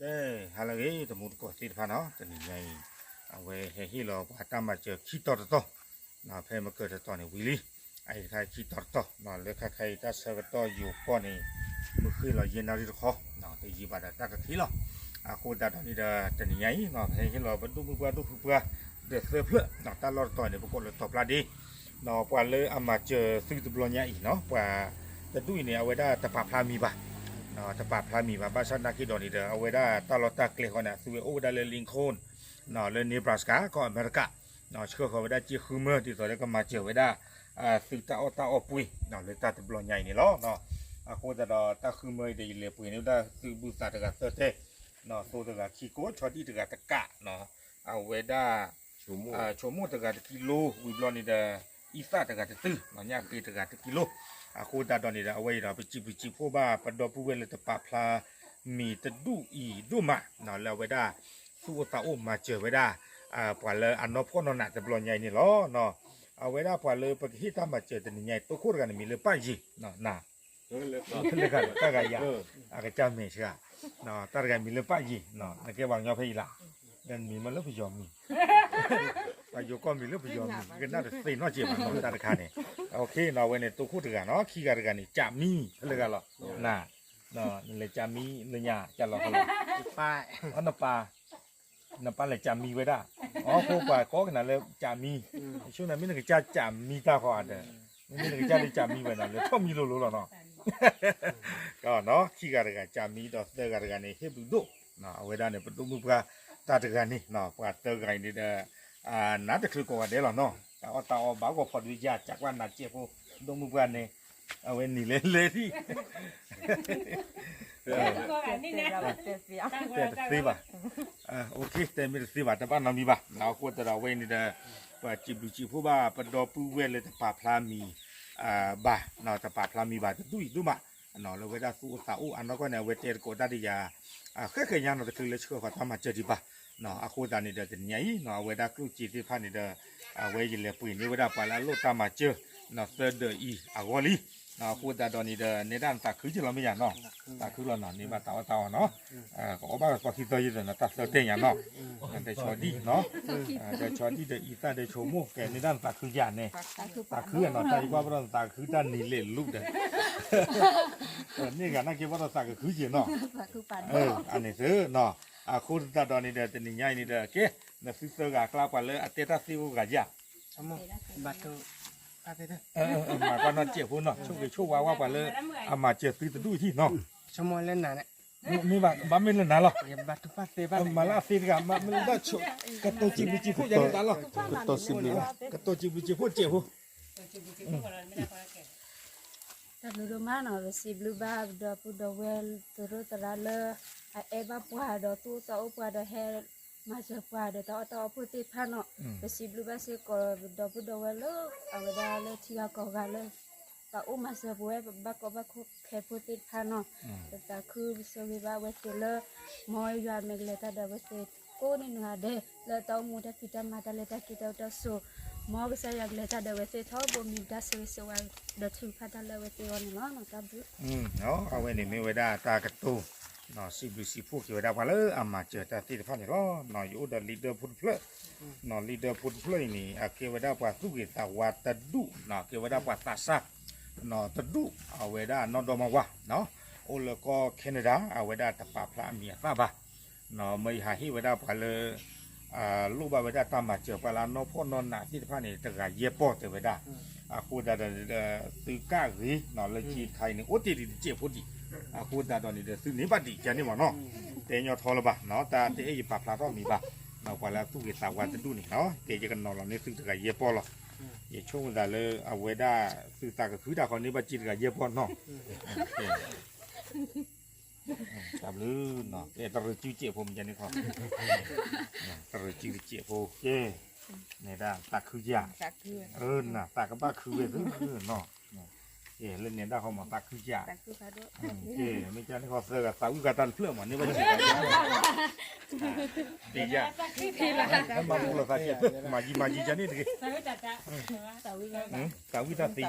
ကဲ ဟါလၢအဂ့ၤ တံၤသကိးသ့ၣ်တဖၣ်နီၤ, တနံၤညါအံၤ အဝဲဟဲဟ့ၣ်လီၤပှၤတၢ်မၤစၢၤခံတီၤတတီၤ, ဖဲမကၢၤတတီၤန့ၣ်ဝံၤလံ, အအံၤတခါခံတီၤတတီၤ, လၢခါခါအံၤတၢ်ဆၢကတီၢ်ယိၤကီၢ်န့ၣ် မုၢ်ဃ့ၢ်လီၤယဲၢ်နၣ်ရံၣ်တခီ, တယံာ်ဘၣ်ဒီးတၢ်ကခံလီၤ. အဃိသတးဒီးန့ၣ်ဒီး တနံၤညါအံၤ ဟဲဟ့ၣ်လီၤပဒိၣ်မုၣ်ပှၢ်ဒိၣ်ဖုပှၢ် ဒီးသၢဖျၢၣ်, တၢ်လီၢ်တတီၤန့ၣ် ပကိးလၢတီၤဖျါဒ့ ပှၤလၢအမၤစၢၤသုတဘျီညါအံၤနီၤ, ပှၤတဒူၣ်အံၤန့ၣ် အဝဲဒၣ်တပာ်ဖျါမံၤဘၣ်, တပာ်ဖျါမံၤဘၣ်, ဘၣ်ဆၣ်သနာ်က့ဒီးန့ၣ်ဒီး အဝဲဒၣ်တၢ်လီၢ်တၢ်ကျဲဃီန့ၣ် အသုဝဲအိၣ်ဝဲဒၣ်လၢ Lincoln လၢ Nebraska ကီၢ်အမဲရကၤ, ဆှၢဃီၤဝဲဒၣ်စ့ဃုမၢ ဒ်သိးဒီးကမၤစၢၤဝဲဒၣ် သုတၢ်အီၣ်တၢ်အီပှ့ၤ လၢတၢ်တဘျီညါအံၤန့ၣ်လီၤ. အဃိသတးဒီးတၢ်ဃုမၢအံၤဒီး ယလဲၤပှ့ၤန့ၢ်ဝဲဒၣ်သုးဘူးသးတဂၤသၢတဲ, သိတဂၤခံကိး ဆီဒံၣ်တဂၤတကး, အဝဲဒၣ် ဆိမိၣ်တဂၤတကံလိ ဝံၤဘျီန့ၣ်ဒီး အံသၣ်တဂၤတတုၤ, ညၣ်ဃ့တဂၤတကံလိ, အဃိသတးဒီးန့ၣ်ဒီး အဝဲအံၤဒီး ပစံးဘျုးစံးဖှိၣ်ဘၣ် ပဒီပုၢ်ဝဲၢ်လၢတပာ်ဖျါမံၤတဒူၣ်အံၤဒိၣ်မး, လၢအဝဲဒၣ် သူၣ်အိၣ်သးအိၣ်မၤစၢၤဝဲဒၣ် ပှၤလၢအနီၢ်ဖှီၣ်နီၢ်နးတဘျီညါအံၤန့ၣ်လီၤ. အဝဲဒၣ်ပှၤလၢပကဟ့ၣ်တၢ်မၤစၢၤတနံၤညါအံၤ တိခိၣ်တဂၤန့ၣ်မံၤလၢပၢ်ယံၤ, န လၢတၢ်ဂၤယၤ အကစၢ်မဲာ်ဆှး, တၢ်တဂၤမံၤလၢပၢ်ယံၤ, နကဲပှၤကညီဖဲအံၤလီၤ, ဒီးနမံၤမ့ၢ်လၢပယီၤမံၤ, ပယီၤကီၢ်မံၤလၢပယီၤမံၤ ကနၣ်တသ့နီတစဲးဘၣ်နီၤ တၢ်တခါန့ၣ်, အဝဲန့ၣ် တိခိၣ်တဂၤနီၤ ခံဂၤတဂၤန့ၣ် ကးမံ ဖဲလၢဂၤလီၤ, နလဲၤကးမံလၢညါ ကးလီၤဃီလီၤ, နပၢ် နပၢ်လဲၤကးမံဝဲဒၣ်, အဃိပှၤကိးကနၤလၢကးမံ, ဆိနၤမ့ၢ်နကစၢ်ကးမံတၢ်ဃီဧါဒီး, မ့မ့ၢ်နကစၢ်လၢကးမံဝဲနီၤ လဲၤထီၣ်မံလိၤလိၤလီၤနီၤ, ခံဂၤတဂၤကးမံဒီးသၢဂၤတဂၤန့ၣ် ဟ့ၣ်ဘျုးဒိၣ်, အဝဲဒၣ်န့ၣ် ပဒိၣ်မုၣ်ပှၢ်တၢ်တဂၤန့ၣ် ပှၤသၢဂၤအံၤန့ၣ်ဒီး နါတချုးကိးဂၤဒဲးလီၤနီၤ, တၢ်အီၣ်တၢ်အီဘၣ်ဂီၤဖီဒုးယၤ ကးကွၢ်နၤစဲးဖိ, ဒိၣ်မုၣ်ပှၢ်န့ၣ် အဝဲနံၤလဲၤလဲၤဒံး တဲတသ့ဘၣ်, တဲမ့ၢ်တသ့ဘၣ် တဘၣ်နီတမံၤဘၣ်, အဃိသတးဒီးအဝဲအံၤန့ၣ်ဒီး ပစံးဘျုးစံးဖှိၣ်ဘၣ် ပဒီပုၢ်ဝဲၢ်လၢတပာ်ဖျါမံၤဘၣ်, တပာ်ဖျါမံၤဘၣ်တဒူၣ်အံၤဒိၣ်မး, လၢအဝဲဒၣ်သူၣ်အိၣ်သးအိၣ်အနီၢ်ကီၢ်န့ၣ် အဝဲတဲတကိးတၢ်ဒီးယၤ ဃဲဃဲညါနီၤ တချုးလၢဆှၢဃီၤတၢ်မၤစၢၤဒံးဘၣ်, အဃိသတးန့ၣ်ဒီး တနံၤညါအံၤ အဝဲဒၣ်ကျိၣ်စ့သ့ၣ်တဖၣ်န့ၣ်ဒီး အဝဲယလဲၤပှ့ၤန့ၢ်ဝဲဒၣ်ပှၤလၢအလိၣ်တၢ်မၤစၢၤ သၢဒၢးအံၤအဂီၢ်လံ, အဃိသတးဒီးန့ၣ်ဒီး နဲဒၣ်နသးခုက့ၤလီၤမ့ၢ်ယၤနီၤ, သးခုလီၤနီၤ န့ၢ်ဘၣ်တၢ်အီၣ်တၢ်အီနီၤ, ကအီၣ်ဘၣ်သီခံသီယံၤဒီးနီၤ တၢ်သၢတဲာ်ညါနီၤ, ဒီးဆီဒံၣ်နီၤ, ဒီးဆီဒံၣ်ဒီးအံသၣ်ဒီးဆိမိၣ် ကဲန့ၢ်ဒၣ်နသးခုယၤန့ၣ်, သးခုနီၤ တၢ်ယကွၢ်ဘၣ်ဒီးနသးခုတၢ်နံၤလဲၤလူၤဒီး န့ၢ်ဂၤနာ်က့ဘၣ်ဒီးသးကခုက့ၤနီၤ, အန့ၣ်သုနီၤ, အဃိသတးဒီးန့ၣ်ဒီး တနံၤညါအံၤန့ၣ်ဒီး ကဲ နသုသၢဂၤအကျါပှၤလၢအတဲတၢ်သ့အိၣ်ဂၤယၤ, မၤကွၢ်နီၢ်စဲးဖိနီၤ ဆိၣ်ဂ့ၤဆိၣ်ဝါဝဲပှၤလၢအမၤစၢၤသုတဒူၣ်အံၤထံၣ်နီၤ, မ့ၢ်ဘၣ် ဘၣ်မ့ၢ်လၢနၤလီၤ, မၤလၢအသ့တဂၤ မၤလၢ ကတိၤစံးဘျုးစံးဖှိၣ်ယၤန့ၣ်တၢ်လီၤ, ကတိၤစံးဘျုးစံးဖှိၣ်စဲးဖိ တၢ်ဘျုးဒိၣ်မးနီၤ ပစံးဘျုးဘၣ်ဒီပုၢ်ဒီဝဲၢ်သရၣ်သရၣ်လၢ အအဲၣ်ဘၣ်ပှၤဒီးသူၣ်အိၣ်သးအိၣ်ပှၤဒီးဟဲ မၤစၢၤပှၤဒီးတၢ်အီၣ်တၢ်အီဖိသ့ၣ်တဖၣ်နီၤ, ပစံးဘျုးဘၣ်စ့ၢ်ကီးဒီပုၢ်ဒီဝဲၢ်လၢ အဝဲဒၣ်လၢထံဂၤကီၢ်ဂၤလၢ သးအိၣ်မၤစၢၤပဝဲဘၣ်ကီဘၣ်ခဲဖိသ့ၣ်တဖၣ်နီၤ, ပသးခုပဆိၣ်ဂ့ၤဘၣ်အဝဲသ့ၣ်လၢ မ်ယွၤမဲာ်ကလဲၤတၢ်ဒီးအဝဲသ့ၣ်ကိးန့ၢ်နဂၤဒဲး လၢတၢ်အိၣ်မူတၢ်ဖံးတၢ်မၤတၢ်လဲၤတၢ်က့ၤတၢ်အိၣ်တၢ်ဆိး, မ်ကစၢ်ယွၤကလဲၤတၢ်ဒီးအဝဲသ့ၣ်ထီဘိမံၤတၢ်ဆိၣ်ဂ့ၤဆိၣ်ဝါ ဒီးထုကဖၣ်တၢ်လၢအဝဲသ့ၣ်အဂီၢ်န့ၣ်လီၤ. တၢ်ဘျုး အဝဲန့ၣ်မ့ၢ်ဝဲဒၣ်တၢ်ကတိၤ စံးဘျုးစံးဖှိၣ်က့ၤဝဲဒၣ်ပှၤလၢအမၤစၢၤတၢ်သ့ၣ်တဖၣ်န့ၣ်လီၤ. ယအိၣ်ဒီး leader ဖိတဖျၢၣ်, leader ဖိတဖျၢၣ်အံၤန့ၣ် အကဲဝဲဒၣ်ပှၤသူၣ်ဂ့ၤသးဝါတဒူၣ်, ကဲဝဲဒၣ်ပှၤသးစၢ်တဒူၣ်, အဝဲဒၣ်နီၢ်ဒီမါဝၤ အိၣ်လၢကီၢ် Canada အဝဲဒၣ်တပာ်ဖျါအမံၤအသၣ်ဘၣ်, မ့ၢ်ယဟးဟ့ၣ်ဝဲဒၣ်ပှၤလၢ လိၣ်ဘၣ်ဝဲဒၣ်တၢ်မၤစၢၤပှၤလၢအနီၢ်ဖှီၣ်နီၢ်နးသ့ၣ်တဖၣ်န့ၣ် တဂၤယဲၢ်ပီၢ်တဲဝဲဒၣ်, အဃိသတးဒီး သုကၣ်ဂ့ၤနီၤ လၢက့တခါအံၤန့ၣ် အိၣ်တ့ၢ်ဒံးတစဲးဖိဒံး, အဃိသတးဒီးန့ၣ်ဒီး သုန့ၢ်ဘၣ်ဒံးကန့ၣ်မးနီၤ, တဲညီထီလၢၤဘၣ်နီၤ တၢ်တအဲၣ်ယပာ်ဖျါထီၣ်မံၤဘၣ်, ပှၤလၢအသူၣ်ဂ့ၤသးဝါတဒူၣ်န့ၣ်နီၤ ကဲယကနီၤလီၤန့ၢ်သုတဂၤယဲၢ်ပီၢ်လီၤ, ယဆိကမိၣ်သးလၢအဝဲဒၣ် သုသးကခုတၢ်ဃီန့ၢ်ဘၣ်က့တဂၤယဲၢ်ပီၢ်နီၤ တၢ်ဘျုးနီၤ ကဲတရံးစုစဲးဖိမ့ၢ်ကန့ၣ်ခီ, တရံးစုတစဲးဖိကဲ, နဲဒၣ်သးခုယၤ, နသးကဘၣ်ခုဝဲသုနီၤ, ကဲလၢနဲဒၣ်ဃီမးသးခုယၤ, ကဲမ့ၢ်ကန့ၣ်ခီသၢဂၤသးဝံၣ်ဂၤတၢ်တဖျၢၣ်မးန့ၢ်ဘၣ်က့, တယၤ, မၤမူလီၤသးကဲ, မၤယံၤမၤယံၤကန့ၣ်တဂ့ၤ, သးဝံၣ်တၢ်သ့ယၤ,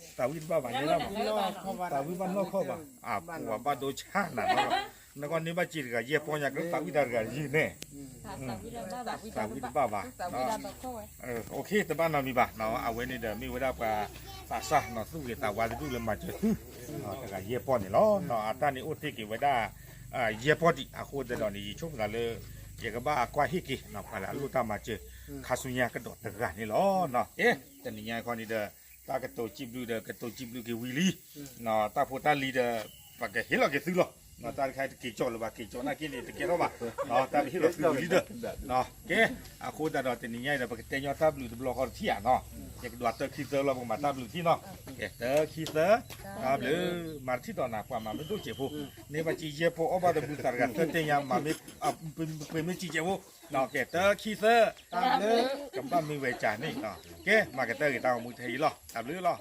သးဝံၣ်တဘၣ်ဘၣ်န့ၣ်လီၤ, သးဝံၣ်ဘၣ်နီၢ်ခီဘၣ်, အပှၤဘၣ်ဒိဆါနၤလီၤ နကီၢ်န့ၢ်ဘၣ်စ့တဂၤယဲၢ်ပီၢ်ညါ ကြၢးသးဝံၣ်တၢ်တဂၤယုၢ်န့ၣ်, သးဝံၣ်တဘၣ်ဘၣ်, တဘၣ်နီတမံၤဘၣ်, အဝဲန့ၣ်ဒီးမ့ၢ်ဝဲဒၣ်ပှၤသးစၢ်နီၤ သူၣ်ဂ့ၤသးဝါတဒူၣ်လၢမၤစၢၤသု တဂၤယဲၢ်ပီၢ်န့ၣ်လီၤ. အတၢ်န့ၣ်အိၣ်တ့ၢ်က့ၤဝဲဒၣ် ယဲၢ်ပီၢ်ဒံး, အဃိသတးဒီးန့ၣ် ယဆိကမိၣ်သးလၢ ယကဘၣ်ကွၢ်ဟ့ၣ်က့ၤ ပှၤလၢအလိၣ်တၢ်မၤစၢၤ ခါဆူညါကဒီးတဂၤန့ၣ်လီၤ. ကဲ, တနံၤညါခီန့ၣ်ဒီး တၢ်ကတိၤစံးဘျုးဒီး ကတိၤစံးဘျုးက့ၤဝံၤလံ, တၢ်ဖိတၢ်လံၤဒီး ပကဟ့ၣ်လီၤက့ၤသုလီၤ. တၢ်တခါတက့ၤကၠီၣ်လၢၤဘၣ် က့ၤကၠီၣ်နာ်က့န့ၣ် တကဲထီၣ်ဘၣ်, တၢ်ပဟ့ၣ်လီၤသုဝံၤလံဒီး, ကဲ, အဃိသတးဒီးတနံၤညါအံၤဒီး ပကတဲညီတၢ်ဘျုးတဘျီဃီတထံၣ်ဧါနီၤ, ယကဒွးတၢ်ခံသၢလီၤ ပကမၤတၢ်ဘျုးထံၣ်နီၤ, ကဲ, တၢ်ခံသၢ, တၢ်ဘျုး, မၤတထံၣ်တီနၤ ပှၤမၤမ့ၢ်ဒိၣ်စဲးဖိ, န့ၢ်ဘၣ်ကံယဲၢ်ပီၢ်အီၣ်ဘၣ်တဘုသးတဂၤ သၢတဲညါ မၤမ့ၢ်, ပှ့ၤမ့ၢ်ကံစဲးဖိ, ကဲ, တၢ်ခံသၢ, ကဘၣ်မ့ၢ်ဝဲကၢ်န့ၣ်, ကဲ, မၤကတၢၢ်ဂ့ၤတၢ်ဂီၤမူထဲအံၤလီၤ, တၢ်ဘျုးလီၤ.